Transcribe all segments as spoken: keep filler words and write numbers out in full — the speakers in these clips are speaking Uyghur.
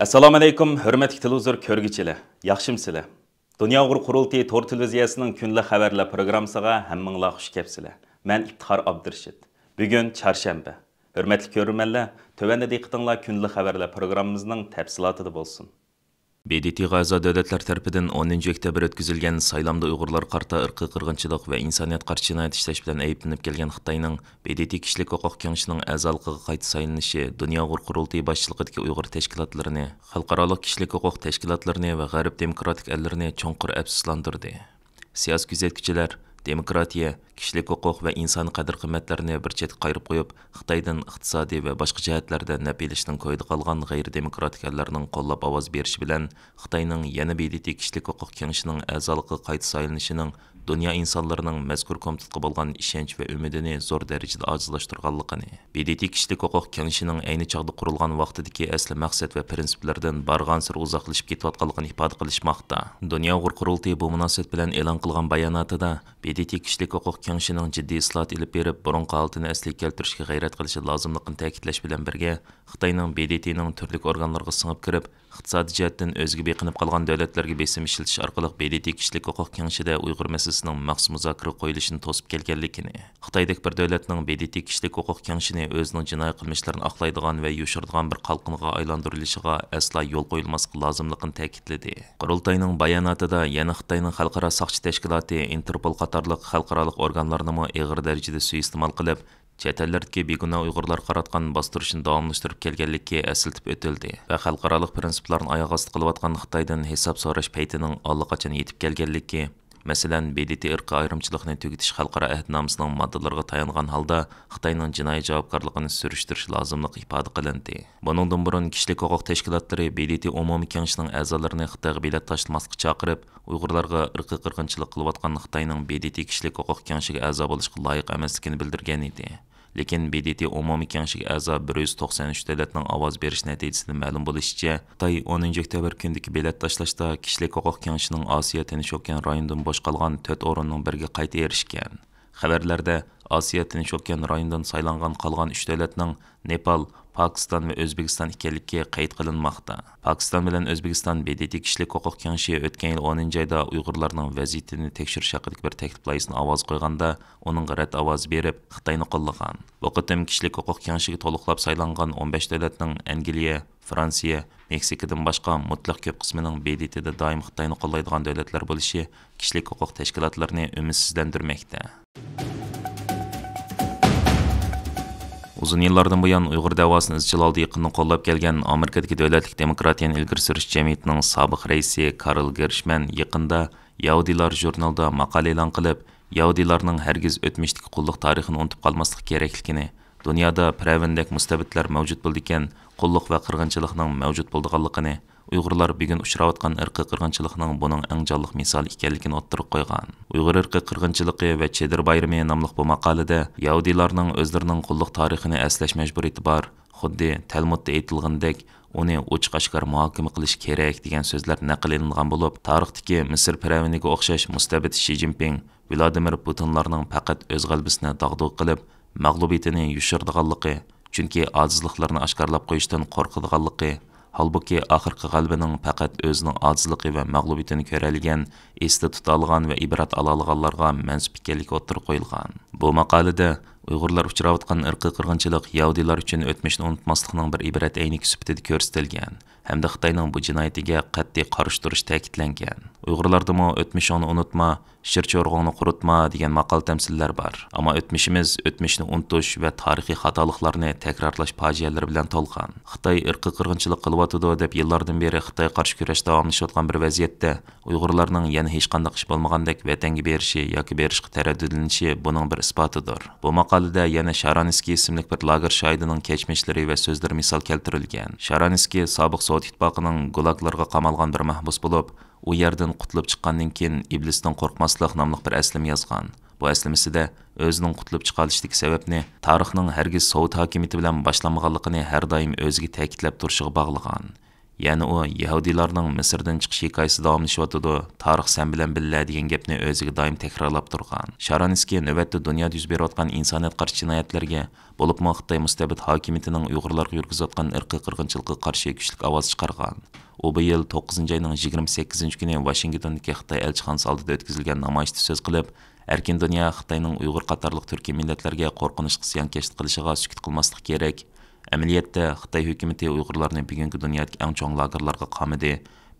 ئەسسالامۇ ئەلەيكۇم، ھۆرمەتلىك تېلېۋىزور كۆرگۈچىلەر، ياخشىمۇسىلەر؟ دۇنيا ئۇيغۇر قۇرۇلتىيى تور تېلېۋىزىيەسىنىڭ كۈنلۈك خەۋەرلەر پروگراممىسىغا ھەممىڭلار خۇش كەپسىلەر. مەن ئىپتىخار ئابدۇرېشىت. بۈگۈن چارشەنبە. ھۆرمەتلىك كۆرۈرمەنلەر، تۆۋەندە دىققىتىڭلار كۈنلۈك خەۋەرلەر پروگراممىمىزنىڭ تەپسىلاتىدا بولسۇن. ب د ت غا ئەزا دۆلەتلەر تەرىپىدىن ئونىنچى ئۆكتەبىر ئۆتكۈزۈلگەن سايلامدا ئۇيغۇرلارغا قارىتا ئىرقىي قىرغىنچىلىق ۋە ئىنسانىيەتقا قارشى جىنايەت ئىشلەش بىلەن ئەيىبلىنىپ كەلگەن خىتاينىڭ ب د ت كىشىلىك ھوقۇق كېڭىشىنىڭ ئەزالىقىغا قايتا سايلىنىشى دۇنيا ئۇيغۇر قۇرۇلتىيى باشچىلىقىدىكى ئۇيغۇر تەشكىلاتلىرىنى، خەلقئارالىق كىشىلىك ھوقۇق تەشكىلاتلىرىنى ۋە غەرب دېموكراتىك ئەللىرىنى چوڭقۇر ئەپسۇسلاندۇردى. سىياسىي كۆزەتكۈچىلەر دېموكراتىيە، كىشىلىك ھوقۇق ۋە ئىنسانىي قەدىر-قىممەتلەرنى بىر چەتكە قايرىپ قويۇپ، خىتايدىن ئىقتىسادىي ۋە باشقا جەھەتلەردە نەپ ئېلىشنىڭ كويىدا قالغان غەيرىي دېموكراتىك ئەللەرنىڭ قوللاپ ئاۋاز بېرىشى بىلەن خىتاينىڭ يەنە ب د ت كىشىلىك ھوقۇق كېڭىشىنىڭ ئەزالىقىغا قايتا سايلىنىشىنىڭ دۇنيا ئىنسانلىرىنىڭ مەزكۇر كومىتېتقا بولغان ئىشەنچ ۋە ئۈمىدىنى زور دەرىجىدە ئاجىزلاشتۇرغانلىقىنى، ب د ت كىشىلىك ھوقۇق كېڭىشىنىڭ ئەينى چاغدا قۇرۇلغان ۋاقتىدىكى ئەسلى مەقسەت ۋە پىرىنسىپلىرىدىن بارغانسېرى ئۇزاقلىشىپ كېتىۋاتقانلىقىنى ئىپادە قىلىشماقتا. دۇنيا ئۇيغۇر قۇرۇلتىيى بۇ مۇناسىۋەت بىلەن ئېلان قىلغان باياناتىدا، ب د ت كىشىلىك ھوقۇق كېڭىشىنىڭ جىددىي ئىسلاھات ئېلىپ بېرىپ، بۇرۇنقى ھالىتىنى ئەسلىگە كەلتۈرۈشكە غەيرەت قىلىشى لازىملىقىنى تەكىتلەش بىلەن بىرگە، خىتاينىڭ ب د ت نىڭ تۈرلۈك ئورگانلىرىغا سىڭىپ كىرىپ، ئىقتىسادىي جەھەتتىن ئۆزىگە بېقىنىپ قالغان دۆلەتلەرگە بېسىم ئىشلىتىش ئارقىلىق ب د ت كىشىلىك ھوقۇق كېڭىشىدە ئۇيغۇر مەسىلىسىنىڭ مەخسۇس مۇزاكىرە قويۇلۇشىنى توسۇپ كەلگەنلىكىنى، خىتايدەك بىر دۆلەتنىڭ ب د ت كىشىلىك ھوقۇق كېڭىشىنى ئۆزىنىڭ جىنايى قىلمىشلىرىنى ئاقلايدىغان ۋە يوشۇرىدىغان بىر قالقانغا ئايلاندۇرۇلۇشىغا ئەسلا يول قويۇلماسلىقى لازىملىقىنى تەكىتلىدى. قۇرۇلتاينىڭ باياناتىدا يەنە خىتاينىڭ خەلقئارا ساقچى تەشكىلاتى، ئىنتېرپول قاتارلىق خەلقئارالىق ئورگانلارنىمۇ ئېغىر دەرىجىدە سۇيىئىستېمال قىلىپ، چەت ئەللەردىكى بىگۇناھ ئۇيغۇرلارغا قاراتقان باستۇرۇشنى داۋاملاشتۇرۇپ كەلگەنلىكى ئەسلىتىپ ئۆتۈلدى ۋە خەلقئارالىق پىرىنسىپلارنى ئاياغ ئاستى قىلىۋاتقان خىتايدىن ھېساب سوراش پەيتىنىڭ ئاللىقاچان يېتىپ كەلگەنلىكى، مەسىلەن، ب د ت ئىرقىي ئايرىمچىلىقنى تۈگىتىش خەلقئارا ئەھدىنامىسىنىڭ ماددىلىرىغا تايانغان ھالدا خىتاينىڭ جىنايى جاۋابكارلىقىنى سۈرۈشتۈرۈش لازىملىقى ئىپادە قىلىندى. بۇنىڭدىن بۇرۇن كىشىلىك ھوقۇق تەشكىلاتلىرى ب د ت ئومۇمىي كېڭىشىنىڭ ئەزالىرىنى خىتايغا بېلەت تاشلىماسلىققا چاقىرىپ، ئۇيغۇرلارغا ئىرقىي قىرغىنچىلىق قىلىۋاتقان خىتاينىڭ ب د ت كىشىلىك ھوقۇق كېڭىشىگە ئەزا بولۇشقا لايىق ئەمەسلىكىنى بىلدۈرگەن ئىدى. لېكىن ب د ت ئومۇمىي كېڭىشىگە ئەزا بىر يۈز توقسان ئۈچ دۆلەتنىڭ ئاۋاز بېرىش نەتىجىسىدىن مەلۇم بولۇشىچە، خىتاي ئونىنچى ئۆكتەبىر كۈنىدىكى بېلەت تاشلاشتا كىشىلىك ھوقۇق كېڭىشىنىڭ ئاسىيا تىنچ ئوكيان رايونىدىن بوش قالغان تۆت ئورۇننىڭ بىرىگە قايتا ئېرىشكەن. خەۋەرلەردە ئاسىيا تىنچ ئوكيان رايونىدىن سايلانغان قالغان ئۈچ دۆلەتنىڭ نېپال، پاكىستان ۋە ئۆزبېكىستان ئىكەنلىكى قەيت قىلىنماقتا. پاكىستان بىلەن ئۆزبېكىستان ب د ت كىشىلىك ھوقۇق كېڭىشى ئۆتكەن يىل ئونىنچى ئايدا ئۇيغۇرلارنىڭ ۋەزىيىتىنى تەكشۈرۈش ھەققىدىكى بىر تەكلىپ لايىھىسىنى ئاۋازغا قويغاندا، ئۇنىڭغا رەت ئاۋازى بېرىپ، خىتاينى قوللىغان. بۇ قېتىم كىشىلىك ھوقۇق كېڭىشىگە تولۇقلاپ سايلانغان ئون بەش دۆلەتنىڭ ئەنگلىيە، فرانسىيە، مېكسىكىدىن باشقا مۇتلەق كۆپ قىسمىنىڭ ب د ت دا دائىم خىتاينى قوللايدىغان دۆلەتلەر بولۇشى كىشىلىك ھوقۇق تەشكىلاتلىرىنى ئۈمىدسىزلەندۈرمەكتە. ئۇزۇن يىللاردىن بۇيان ئۇيغۇر دەۋاسىنى ئىزچىل ھالدا يېقىندىن قوللاپ كەلگەن ئامېرىكىدىكى دۆلەتلىك دېموكراتىيەنى ئىلگىرى سۈرۈش جەمئىيىتىنىڭ سابىق رەئىسى كارل گېرشمەن يېقىندا يەھۇدىيلار ژۇرنىلىدا ماقالە ئېلان قىلىپ، يەھۇدىيلارنىڭ ھەرگىز ئۆتمۈشتىكى قۇللۇق تارىخىنى ئۇنتۇپ قالماسلىقى كېرەكلىكىنى، دۇنيادا پىرئەۋندەك مۇستەبىتلەر مەۋجۇت بولىدىكەن، قۇللۇق ۋە قىرغىنچىلىقنىڭ مەۋجۇت بولىدىغانلىقىنى، ئۇيغۇرلار بۈگۈن ئۇچراۋاتقان ئىرقىي قىرغىنچىلىقنىڭ بۇنىڭ ئەڭ جانلىق مىسالى ئىكەنلىكىنى ئوتتۇرىغا قويغان. ئۇيغۇر ئىرقىي قىرغىنچىلىقى ۋە چېدىر بايرىمى ناملىق بۇ ماقالىدە يەھۇدىيلارنىڭ ئۆزلىرىنىڭ قۇللۇق تارىخىنى ئەسلەش مەجبۇرىيىتى بار، خۇددى تەلمۇدتا ئېيتىلغىنىدەك، ئۇنى ئوچۇق-ئاشكارا مۇھاكىمە قىلىش كېرەك، دېگەن سۆزلەر نەقىل ئېلىنغان بولۇپ، تارىختىكى مىسىر پىرئەۋنىگە ئوخشاش مۇستەبىت شى جىنپىڭ، ۋلادىمىر پۇتىنلارنىڭ پەقەت ئۆز غەلىبىسىنى داغدۇغا قىلىپ، مەغلۇبىيىتىنى يوشۇرىدىغانلىقى، چۈنكى ئاجىزلىقلىرىنى ئاشكارىلاپ قويۇشتىن قورقىدىغانلىقى، ھالبۇكى، ئاخىرقى غەلىبىنىڭ پەقەت ئۆزىنىڭ ئاجىزلىقى ۋە مەغلۇبىيىتىنى كۆرەلىگەن، ئېستە تۇتالىغان ۋە ئىبرەت ئالالىغانلارغا مەنسۇپ ئىكەنلىكى ئوتتۇرىغا قويۇلغان. بۇ ماقالىدە ئۇيغۇرلار ئۇچراۋاتقان ئىرقىي قىرغىنچىلىق يەھۇدىيلار ئۈچۈن ئۆتمۈشنى ئۇنتۇماسلىقنىڭ بىر ئىبرەت ئەينىكى سۈپىتىدە كۆرسىتىلگەن ھەمدە خىتاينىڭ بۇ جىنايىتىگە قەتئىي قارشى تۇرۇشى تەكىتلەنگەن. ئۇيغۇرلاردىمۇ «ئۆتمۈشۈڭنى ئۇنتۇما، شىر چورۇقۇڭنى قۇرۇتما» دېگەن ماقال-تەمسىللەر بار. ئەمما ئۆتمۈشىمىز ئۆتمۈشنى ئۇنتۇش ۋە تارىخىي خاتالىقلارنى تەكرارلاش پاجىئەلىرى بىلەن تولغان. خىتاي ئىرقىي قىرغىنچىلىق قىلىۋاتىدۇ دەپ يىللاردىن بېرى خىتايغا قارشى كۈرەش داۋاملىشىۋاتقان بىر ۋەزىيەتتە، ئۇيغۇرلارنىڭ يەنە ھېچقانداق ئىش بولمىغاندەك ۋەتەنگە بېرىشى ياكى بېرىشقا تەرەددۇتلىنىشى بۇنىڭ بىر ئىسپاتىدۇر. بۇ ماقالىدە يەنە شارانسكىي ئىسىملىك بىر لاگېر شاھىدىنىڭ كەچمىشلىرى ۋە سۆزلىرى مىسال كەلتۈرۈلگەن. شارانسكىي سابىق سوۋېت ئىتتىپاقىنىڭ گۇلاگلىرىغا قامالغان بىر مەھبۇس بولۇپ، ئۇ يەردىن قۇتۇلۇپ چىققاندىن كېيىن ئىبلىستىن قورقماسلىق ناملىق بىر ئەسلىمە يازغان. بۇ ئەسلىمىسىدە ئۆزىنىڭ قۇتۇلۇپ چىقالىشىدىكى سەۋەبنى تارىخنىڭ ھەرگىز سوۋېت ھاكىمىيىتى بىلەن باشلانمىغانلىقىنى ھەر دائىم ئۆزىگە تەكىتلەپ تۇرۇشىغا باغلىغان. يەنە ئۇ يەھۇدىيلارنىڭ مىسىردىن چىقىش ھېكايىسى داۋاملىشىۋاتىدۇ، تارىخ سەن بىلەن بىللە دېگەن گەپنى ئۆزىگە دائىم تەكرارلاپ تۇرغان. شارانسكىي نۆۋەتتە دۇنيادا يۈز بېرىۋاتقان ئىنسانىيەتقا قارشى جىنايەتلەرگە، بولۇپمۇ خىتاي مۇستەبىت ھاكىمىيىتىنىڭ ئۇيغۇرلارغا يۈرگۈزۈۋاتقان ئىرقىي قىرغىنچىلىقىغا قارشى كۈچلۈك ئاۋاز چىقارغان. ئۇ بۇ يىل توققۇزىنچى ئاينىڭ يىگىرمە سەككىزىنچى كۈنى ۋاشىنگتوندىكى خىتاي ئەلچىخانىسى ئالدىدا ئۆتكۈزۈلگەن نامايىشتا سۆز قىلىپ، ئەركىن دۇنيا خىتاينىڭ ئۇيغۇر قاتارلىق تۈركىي مىللەتلەرگە قورقۇنچلۇق زىيانكەشلىك قىلىشىغا سۈكۈت قىلماسلىقى كېرەك. ئەمەلىيەتتە، خىتاي ھۆكۈمىتى ئۇيغۇرلارنى بۈگۈنكى دۇنيادىكى ئەڭ چوڭ لاگېرلارغا قامىدى.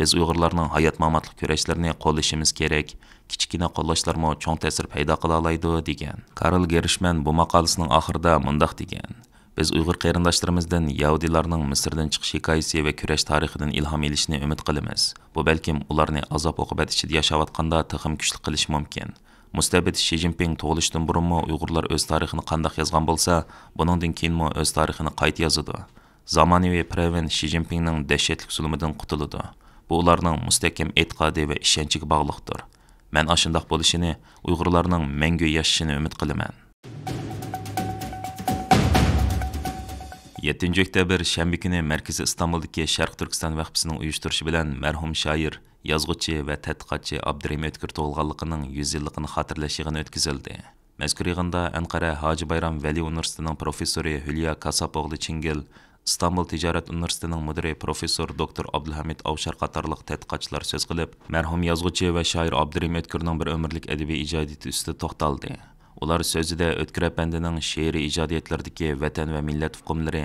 بىز ئۇيغۇرلارنىڭ ھايات-ماماتلىق كۈرەشلىرىنى قوللىشىمىز كېرەك. كىچىككىنە قوللاشلارمۇ چوڭ تەسىر پەيدا قىلالايدۇ، دېگەن. كارل گېرشمەن بۇ ماقالىسىنىڭ ئاخىرىدا مۇنداق دېگەن: بىز ئۇيغۇر قېرىنداشلىرىمىزدىن يەھۇدىيلارنىڭ مىسىردىن چىقىش ھېكايىسى ۋە كۈرەش تارىخىدىن ئىلھام ئېلىشىنى ئۈمىد قىلىمىز. بۇ بەلكىم ئۇلارنى ئازاب-ئوقۇبەت ئىچىدە ياشاۋاتقاندا تېخىمۇ كۈچلۈك قىلىشى مۇمكىن. مۇستەبىت شى جىنپىڭ تۇغۇلۇشتىن بۇرۇنمۇ ئۇيغۇرلار ئۆز تارىخىنى قانداق يازغان بولسا، بۇنىڭدىن كېيىنمۇ ئۆز تارىخىنى قايتا يازىدۇ. زامانىۋى پىرېۋېن شى جىنپىڭنىڭ دەھشەتلىك زۇلۇمىدىن قۇتۇلىدۇ. بۇ ئۇلارنىڭ مۇستەھكەم ئېتىقادى ۋە ئىشەنچىگە باغلىقتۇر. مەن ئاشۇنداق بولۇشىنى، ئۇيغۇرلارنىڭ مەڭگۈ ياشىشىنى ئۈمىد قىلىمەن. يەتتىنچى ئۆكتەبىر شەنبە كۈنى مەركىزى ئىستانبۇلدىكى شەرقىي تۈركىستان ۋەقپىسىنىڭ ئۇيۇشتۇرۇشى بىلەن مەرھۇم شائىر، يازغۇچى ۋە تەتقىقاتچى ئابدۇرېھىم ئۆتكۈر تۇغۇلغانلىقىنىڭ يۈز يىللىقىنى خاتىرىلەش يىغىنى ئۆتكۈزۈلدى. مەزكۇر يىغىندا ئەنقەرە ھاجى بايرام ۋەلى ئۇنىۋېرسىتېتىنىڭ پروفېسسورى ھۈليا كاساپوغلى چىڭگىل، ئىستانبۇل تىجارەت ئۇنىۋېرسىتېتىنىڭ مۇدىرى پروفېسسور دوكتور ئابدۇلھەمىد ئاۋشار قاتارلىق تەتقىقاتچىلار سۆز قىلىپ، مەرھۇم يازغۇچى ۋە شائىر ئابدۇرېھىم ئۆتكۈرنىڭ بىر ئۆمۈرلۈك ئەدەبىي ئىجادىيىتى ئۈستىدە توختالدى. ئۇلار سۆزىدە ئۆتكۈر ئەپەندىنىڭ شېئىرىي ئىجادىيەتلىرىدىكى ۋەتەن ۋە مىللەت ئۇقۇملىرى،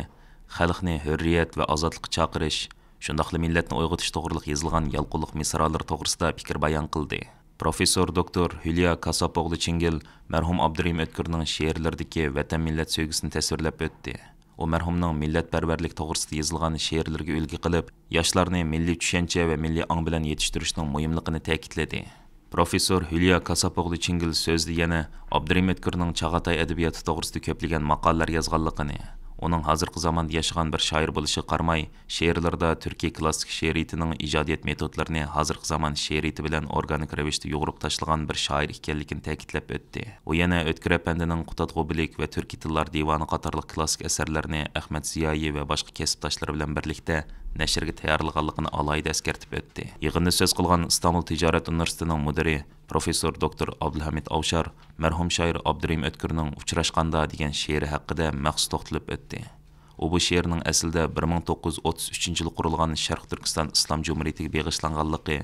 خەلقنى ھۆررىيەت ۋە ئازادلىققا چاقىرىش، شۇنداقلا مىللەتنى ئويغىتىش توغرىلىق يېزىلغان يالقۇنلۇق مىسرالىرى توغرىسىدا پىكىر بايان قىلدى. پروفېسسور دوكتور ھۈليا كاساپوغلى چىڭگىل مەرھۇم ئابدۇرېھىم ئۆتكۈرنىڭ شېئىرلىرىدىكى ۋەتەن مىللەت سۆيگۈسىنى تەسۋىرلەپ ئۆتتى. ئۇ مەرھۇمنىڭ مىللەتپەرۋەرلىك توغرىسىدا يېزىلغان شېئىرلىرىگە ئۈلگە قىلىپ، ياشلارنى مىللىي چۈشەنچە ۋە مىللىي ئاڭ بىلەن يېتىشتۈرۈشنىڭ مۇھىملىقىنى تەكىتلىدى. پروفېسسور ھۈليا كاساپوغلى چىڭگىل سۆزىدە يەنە ئابدۇرېھىم ئۆتكۈرنىڭ چاغاتاي ئەدەبىياتى توغرىسىدا كۆپلىگەن ماقالىلەر يازغانلىقىنى، ئۇنىڭ ھازىرقى زاماندا ياشىغان بىر شائىر بولۇشىغا قارىماي، شېئىرلىرىدا تۈركىي كلاسسىك شېئىرىيىتىنىڭ ئىجادىيەت مېتودلىرىنى ھازىرقى زامان شېئىرىيىتى بىلەن ئورگانىك رەۋىشتە يۇغۇرۇپ تاشلىغان بىر شائىر ئىكەنلىكىنى تەكىتلەپ ئۆتتى. ئۇ يەنە ئۆتكۈر ئەپەندىنىڭ قۇتادغۇ بىلىك ۋە تۈركىي تىللار دىۋانى قاتارلىق كلاسسىك ئەسەرلەرنى ئەخمەت زىيائىي ۋە باشقا كەسىپداشلىرى بىلەن بىرلىكتە نەشرگە تەييارلىغانلىقىنى ئالاھىدە ئەسكەرتىپ ئۆتتى. يىغىندا سۆز قىلغان ئىستانبۇل تىجارەت ئۇنىۋېرسىتېتىنىڭ مۇدىرى پروفېسسور دوكتور ئابدۇلھەمىد ئاۋشار مەرھۇم شائىر ئابدۇرېھىم ئۆتكۈرنىڭ ئۇچراشقاندا دېگەن شېئىرى ھەققىدە مەخسۇس توختىلىپ ئۆتتى. ئۇ بۇ شېئىرنىڭ ئەسلىدە بىر مىڭ توققۇز يۈز ئوتتۇز ئۈچىنچى يىلى قۇرۇلغان شەرقىي تۈركىستان ئىسلام جۇمھۇرىيىتىگە بېغىشلانغانلىقى،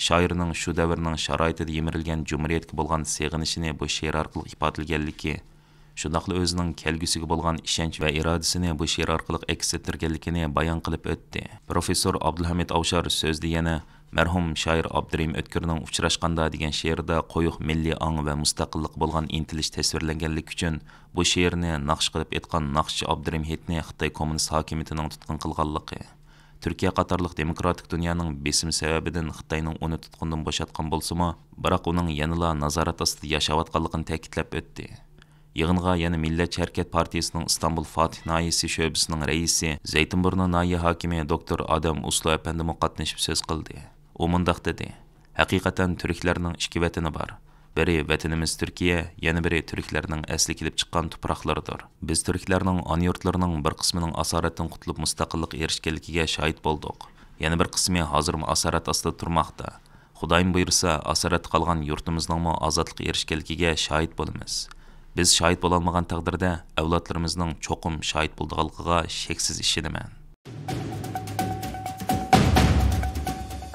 شائىرنىڭ شۇ دەۋرنىڭ شارائىتىدا يىمىرىلگەن جۇمھۇرىيەتكە بولغان سېغىنىشىنى بۇ شېئىر ئارقىلىق ئىپادىلىگەنلىكى، شۇنداقلا ئۆزىنىڭ كەلگۈسىگە بولغان ئىشەنچ ۋە ئىرادىسىنى بۇ شېئىر ئارقىلىق ئەكس ئەتتۈرگەنلىكىنى بايان قىلىپ ئۆتتى. پروفېسسور ئابدۇلھەمىد ئاۋشار سۆزىدە يەنە مەرھۇم شائىر ئابدۇرېھىم ئۆتكۈرنىڭ ئۇچراشقاندا دېگەن شېئىرىدا قويۇق مىللىي ئاڭ ۋە مۇستەقىللىققا بولغان ئىنتىلىش تەسۋىرلەنگەنلىكى ئۈچۈن بۇ شېئىرنى ناخشا قىلىپ ئېيتقان ناخشىچى ئابدۇرېھىم ھېيتنى خىتاي كوممۇنىست ھاكىمىيىتىنىڭ تۇتقۇن قىلغانلىقى، تۈركىيە قاتارلىق دېموكراتىك دۇنيانىڭ بېسىمى سەۋەبىدىن خىتاينىڭ ئۇنى تۇتقۇندىن بوشاتقان بولسىمۇ، بىراق ئۇنىڭ يەنىلا نازارەت ئاستىدا ياشاۋاتقانلىقىنى تەكىتلەپ ئۆتتى. يىغىنغا يەنە مىللەتچى ھەرىكەت پارتىيىسىنىڭ ئىستانبۇل فاتىھ ناھىيەسى شۆبىسىنىڭ رەئىسى، زەيتىنبۇرنۇ ناھىيە ھاكىمى دوكتور ئادەم ئۇسلۇ ئەپەندىمۇ قاتنىشىپ سۆز قىلدى. ئۇ مۇنداق دېدى: ھەقىقەتەن تۈركلەرنىڭ ئىككى ۋەتىنى بار. بىرى ۋەتىنىمىز تۈركىيە، يەنە بىرى تۈركلەرنىڭ ئەسلى كېلىپ چىققان تۇپراقلىرىدۇر. بىز تۈركلەرنىڭ ئانا يۇرتلىرىنىڭ بىر قىسمىنىڭ ئاسارەتتىن قۇتۇلۇپ مۇستەقىللىققا ئېرىشكەنلىكىگە شاھىت بولدۇق. يەنە بىر قىسمى ھازىرمۇ ئاسارەت ئاستىدا تۇرماقتا. خۇدايىم بۇيرۇسا، ئاسارەتتە قالغان يۇرتىمىزنىڭمۇ ئازادلىققا ئېرىشكەنلىكىگە شاھىت بولىمىز. بىز شاھىت بولالمىغان تەقدىردە، ئەۋلادلىرىمىزنىڭ چوقۇم شاھىت بولىدىغانلىقىغا شەكسىز ئىشىنىمەن.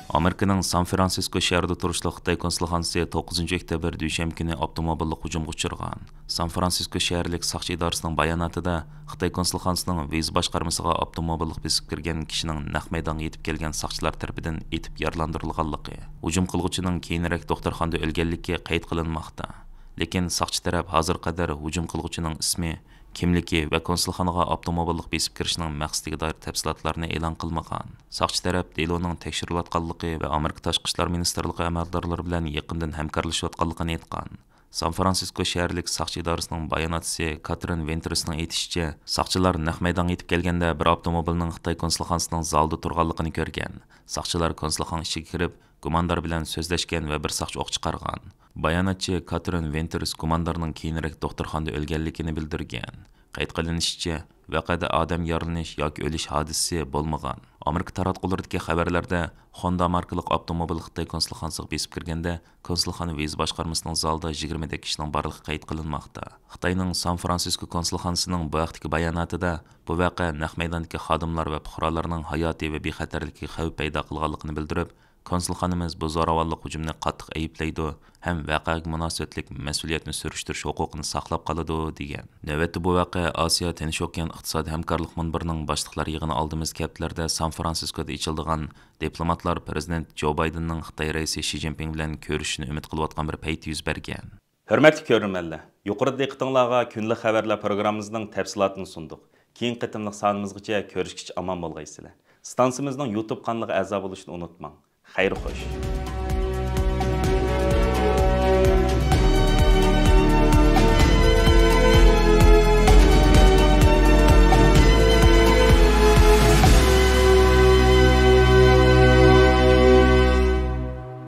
ئامېرىكىنىڭ سان فرانسىسكو شەھىرىدە تۇرۇشلۇق خىتاي كونسۇلخانىسى توققۇزىنچى ئۆكتەبىر دۈشەنبە كۈنى ئاپتوموبىللىق ھۇجۇمغا ئۇچرىغان. سان فرانسىسكو شەھەرلىك ساقچى ئىدارىسىنىڭ باياناتىدا، خىتاي كونسۇلخانىسىنىڭ ۋىزا باشقارمىسىغا ئاپتوموبىللىق بېسىپ كىرگەن كىشىنىڭ نەق مەيدانغا يېتىپ كەلگەن ساقچىلار تەرىپىدىن ئېتىپ يارىلاندۇرۇلغانلىقى، ھۇجۇم قىلغۇچىنىڭ كېيىنرەك دوختۇرخانىدا ئۆلگەنلىكى قەيت قىلىنماقتا. لېكىن ساقچى تەرەپ ھازىرغا قەدەر ھۇجۇم قىلغۇچىنىڭ ئىسمى، كىملىكى ۋە كونسۇلخانىغا ئاپتوموبىللىق بېسىپ كىرىشنىڭ مەقسىتىگە دائىر تەپسىلاتلارنى ئېلان قىلمىغان. ساقچى تەرەپ دېلونىڭ تەكشۈرۈلۈۋاتقانلىقى ۋە ئامېرىكا تاشقى ئىشلار مىنىستىرلىقى ئەمەلدارلىرى بىلەن يېقىندىن ھەمكارلىشىۋاتقانلىقىنى ئېيتقان. سان فرانسىسكو شەھەرلىك ساقچى ئىدارىسىنىڭ باياناتچىسى كاترىن ۋىنتېرسنىڭ ئېيتىشىچە، ساقچىلار نەق مەيدانغا يېتىپ كەلگەندە بىر ئاپتوموبىلنىڭ خىتاي كونسۇلخانىسىنىڭ زالىدا تۇرغانلىقىنى كۆرگەن. ساقچىلار كونسۇلخانا ئىچىگە كىرىپ، گۇماندار بىلەن سۆزلەشكەن ۋە بىر ساقچى ئوق چىقارغان. باياناتچى كاترىن ۋىنتېرس گۇماندارنىڭ كېيىنرەك دوختۇرخانىدا ئۆلگەنلىكىنى بىلدۈرگەن. قەيت قىلىنىشىچە، ۋەقەدە ئادەم يارىلىنىش ياكى ئۆلۈش ھادىسىسى بولمىغان. ئامېرىكا تاراتقۇلىرىدىكى خەۋەرلەردە، خوندا ماركىلىق ئاپتوموبىل خىتاي كونسۇلخانىسىغا بېسىپ كىرگەندە، كونسۇلخانا ۋىزا باشقارمىسىنىڭ زالىدا يىگىرمىدەك كىشىنىڭ بارلىقى قەيت قىلىنماقتا. خىتاينىڭ سان فرانسىسكو كونسۇلخانىسىنىڭ بۇ ھەقتىكى باياناتىدا، بۇ ۋەقە نەق مەيداندىكى خادىملار ۋە پۇقرالارنىڭ ھاياتى ۋە بىخەتەرلىكىگە خەۋپ پەيدا قىلغانلىقىنى بىلدۈرۈپ، كونسۇلخانىمىز بۇ زوراۋانلىق ھۇجۇمىنى قاتتىق ئەيىبلەيدۇ ھەم ۋەقەگە مۇناسىۋەتلىك مەسئۇلىيەتنى سۈرۈشتۈرۈش ھوقۇقىنى ساقلاپ قالىدۇ، دېگەن. نۆۋەتتە بۇ ۋەقە ئاسىيا تىنچ ئوكيان ئىقتىسادىي ھەمكارلىق مۇنبىرىنىڭ باشلىقلار يىغىنى ئالدىمىزدىكى ھەپتىلەردە سان فرانسىسكودا ئېچىلىدىغان دىپلوماتلار پىرېزىدېنت جو بايدېننىڭ خىتاي رەئىسى شى جىنپىڭ بىلەن كۆرۈشۈشىنى ئۈمىد قىلىۋاتقان بىر پەيتتە يۈز بەرگەن. ھۆرمەتلىك كۆرۈرمەنلەر، يۇقىرىدا دىققىتىڭلارغا كۈندىلىك خەۋەرلەر پروگراممىمىزنىڭ تەپسىلاتىنى سۇندۇق. كېيىنكى قېتىملىق سانىمىزغىچە كۆرۈشكىچە ئامان بولغايسىلەر. ئىستانسىمىزنىڭ يۇتۇب قانىلىغا ئەزا بولۇشنى ئۇنتۇماڭ. خەير خوش.